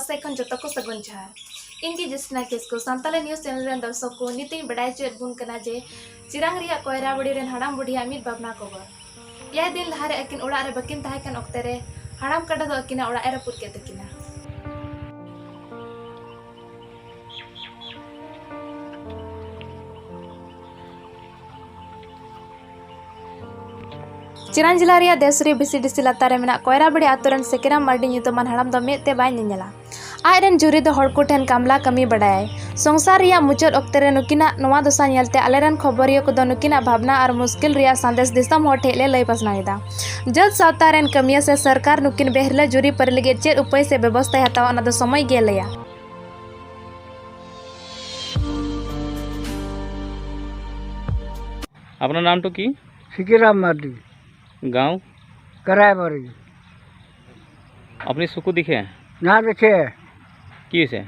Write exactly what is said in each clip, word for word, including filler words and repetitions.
ᱥᱮᱫ ᱠᱷᱚᱱ ᱡᱚᱛᱚ ᱠᱚ ᱥᱟᱹᱜᱩᱱ ᱡᱚᱦᱟᱨ᱾ ᱤᱧ ᱜᱮ ᱡᱳᱥᱱᱟ ᱠᱤᱥᱠᱩ, ᱥᱟᱱᱛᱟᱞᱤ ᱱᱤᱭᱩᱡᱽ ᱪᱮᱱᱮᱞ ᱨᱮᱱ ᱫᱚᱨᱥᱚᱠ ᱠᱚ, ᱱᱤᱛ ᱤᱧ ᱵᱟᱰᱟᱭ ᱦᱚᱪᱚᱭᱮᱫ ᱵᱚᱱ ᱠᱟᱱᱟ ᱡᱮ ᱪᱤᱨᱟᱝ ᱨᱮᱭᱟᱜ ᱠᱚᱭᱨᱟᱵᱟᱲᱤ ᱨᱮᱱ ᱦᱟᱲᱟᱢ ᱵᱩᱰᱷᱤᱭᱟᱜ ᱢᱤᱫ ᱵᱷᱟᱵᱽᱱᱟ ᱠᱷᱚᱵᱚᱨ᱾ ᱮᱭᱟᱭ ᱫᱤᱱ ᱞᱟᱦᱟᱨᱮ ᱟᱹᱠᱤᱱ ᱚᱲᱟᱜ ᱨᱮ ᱵᱟᱹᱠᱤᱱ ᱛᱟᱦᱮᱸ ᱠᱟᱱ ᱚᱠᱛᱮ ᱨᱮ ᱦᱟᱲᱟᱢ ᱠᱟᱰᱟ ᱫᱚ ᱟᱹᱠᱤᱱᱟᱜ ᱚᱲᱟᱜ ᱮ ᱨᱟᱹᱯᱩᱫ ᱠᱮᱫ ᱛᱟᱹᱠᱤᱱᱟ᱾ ᱪᱤᱨᱟᱝ ᱡᱮᱞᱟ ᱨᱮᱭᱟᱜ ᱫᱮᱥᱨᱤ ᱵᱤ ᱥᱤ ᱰᱤ ᱥᱤ ᱞᱟᱛᱟᱨ ᱨᱮ ᱢᱮᱱᱟᱜ ᱠᱚᱭᱨᱟᱵᱟᱲᱤ ᱟᱛᱳ ᱨᱮᱱ ᱥᱮᱠᱤᱨᱟᱢ ᱢᱟᱨᱰᱤ ᱧᱩᱛᱩᱢᱟᱱ ᱦᱟᱲᱟᱢ ᱫᱚ ᱢᱮᱫ ᱛᱮ ᱵᱟᱭ ᱧᱮᱧᱮᱞᱟ᱾ ᱟᱡ ᱨᱮᱱ ᱡᱩᱨᱤ ᱫᱚ ᱦᱚᱲ ᱠᱚ ᱴᱷᱮᱱ ᱠᱟᱢᱞᱟ ᱠᱟᱹᱢᱤ ᱵᱟᱲᱟᱭᱟᱭ᱾ ᱥᱚᱝᱥᱟᱨ ᱨᱮᱭᱟᱜ ᱢᱩᱪᱟᱹᱫ ᱚᱠᱛᱮ ᱨᱮ ᱱᱩᱠᱤᱱᱟᱜ ᱱᱚᱣᱟ ᱫᱚᱥᱟ ᱧᱮᱞᱛᱮ ᱟᱞᱮᱨᱮᱱ ᱠᱷᱚᱵᱚᱨᱤᱭᱟᱹ ᱠᱚᱫᱚ ᱱᱩᱠᱤᱱᱟᱜ ᱵᱷᱟᱵᱽᱱᱟ ᱟᱨ ᱢᱩᱥᱠᱤᱞ ᱨᱮᱭᱟᱜ ᱥᱟᱸᱫᱮᱥ ᱫᱤᱥᱚᱢ ᱦᱚᱲ ᱴᱷᱮᱱ ᱞᱮ ᱞᱟᱹᱭ ᱯᱟᱥᱱᱟᱣ ᱮᱫᱟ᱾ ᱡᱟᱹᱛ ᱥᱟᱶᱛᱟ ᱨᱮᱱ ᱠᱟᱹᱢᱤᱭᱟᱹ ᱥᱮ ᱥᱚᱨᱠᱟᱨ ᱱᱩᱠᱤᱱ ᱵᱮᱦᱨᱞᱟᱹ ᱡᱩᱨᱤ ᱯᱟᱹᱨᱤ ᱞᱟᱹᱜᱤᱫ ᱪᱮᱫ ᱩᱯᱟᱹᱭ ᱥᱮ ᱵᱮᱵᱚᱥᱛᱷᱟᱭ ᱦᱟᱛᱟᱣᱟ, ᱚᱱᱟ ᱫᱚ ᱥᱚᱢᱚᱭ ᱜᱮ ᱞᱟᱹᱭᱟ᱾ আপনার নামটো কি? সিকিরাম মার্ডি। গাঁও? কারাইবাড়ি। আপনি চকু দেখে? না দেখে। কি হৈছে?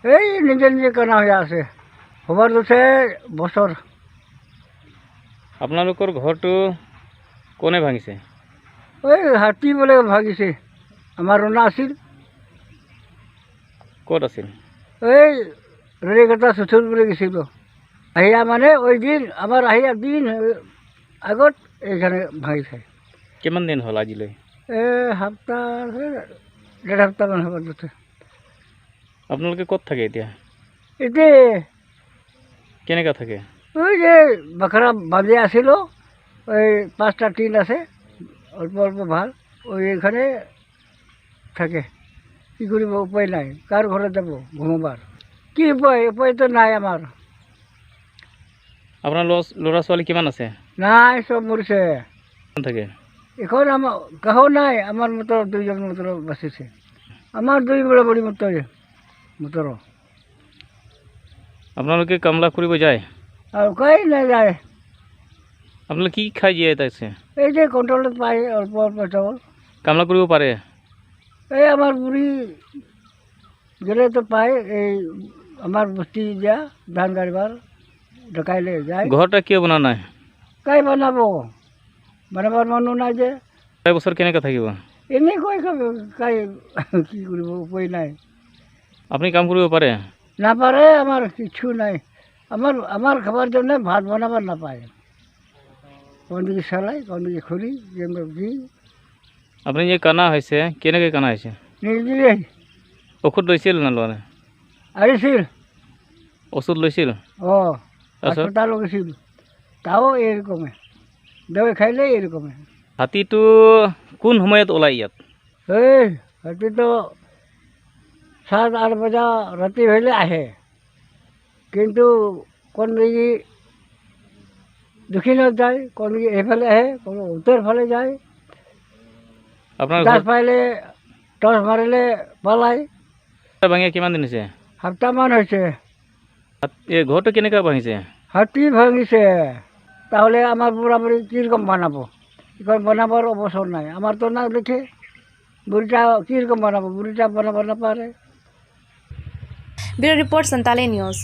এই নিজে নিজে কনা হৈ আছে। খবৰ লৈছে বছৰ। আপোনালোকৰ ঘৰটো কোনে ভাঙিছে? এই হাতী বোলে ভাঙিছে। আমাৰ ৰনা আছিল। ক'ত আছিল? এই ৰেলগেটৰ চতুৰ্থ বুলি গৈছিলোঁ। আহিয়া মানে ওই দিন, আমাৰ আহিয়া দিন আগত এইখানে ভাঙিছে। কিমান দিন হ'ল আজিলৈ? এ, সপ্তাহ, ডেৰ সপ্তাহমান হ'ব তাতে। আপোনালোকে ক'ত থাকে এতিয়া? এতিয়া কেনেকা থাকে? ওই যে বাখৰা বান্ধি আছিলোঁ, ওই পাঁচটা টিন আছে, অল্প অল্প ভাল, ওই এখানে থাকে। কি কৰিব, উপায় নাই, কাৰ ঘৰত যাব ঘুমাবাৰ? কি উপায়? উপায়তো নাই আমাৰ। আপোনাৰ ল'ৰা, ল'ৰা ছোৱালী কিমান আছে? নাই, চব মৰিছে। কোন থাকে? এখন আমাৰ কাহো নাই, আমাৰ মাত্ৰ দুইজন মাত্ৰ বাচিছে। আমাৰ দুই বুঢ়া বুঢ়ী মাত্ৰ, মাত্ৰ। আপোনালোকে কামলা কৰিব যায়? আৰু উপায় নাযায়। আপোনালোকে কি খাই জীয়াই আছে? এই যে কণ্ট্ৰলত পায় অল্প অল্প চাউল। কামলা কৰিব পাৰে? এই আমাৰ বুঢ়ী গেলে তো পায়, এই আমাৰ বস্তি দিয়া ধান কাটিবাৰ ডকাইলে যায়। ঘৰটা কিয় বনা নাই? কাই বনাব? বনাবাৰ মানুহ নাই যে। চাৰি বছৰ কেনেকৈ থাকিব? এনেকৈ খাব, কাই কি কৰিব, উপায় নাই। আপুনি কাম কৰিব পাৰে? নাপাৰে, আমাৰ কিছু নাই। আমাৰ, আমাৰ খাবাৰ জন্য ভাত বনাব নাপায়। কোনদিকে চালাই, কোনদিকে খৰি, যেন যি। আপুনি যে কানা হৈছে, কেনেকে কানা হৈছে? নিজে। ঔষধ লৈছিল না লোৱা নাই? আহিছিল। ঔষধ লৈছিল? অ, তাৰপিছত? হাস্পতাল গৈছিল। তাও এরকমে। দবাই খাইলে এরকমে। হাতীটো কোন সময়ত ওলাই ইয়াত? এই, হাতীটো সাত আঠ বজা ৰাতি হ'লে আহে। কিন্তু কোন নেকি দক্ষিণত যায়, কোন নেকি এইফালে আহে, কোন উত্তৰ ফালে যায়। আপোনাৰ গাছ ঘৰ পাইলে, টৰ্চ মাৰিলে পলাই। ভাঙে কিমান দিন হৈছে? সপ্তাহমান হৈছে। এই ঘৰটো কেনেকৈ ভাঙিছে? হাতী ভাঙিছে। তাহলে আমার বুড়া বুড়ি কিরকম বানাবো? এখন বানাবার অবসর নাই। আমার তো না দেখে বুড়িটা কিরকম বানাবো? বুড়িটা বানাবার না পারে। Bureau Report, Santali News.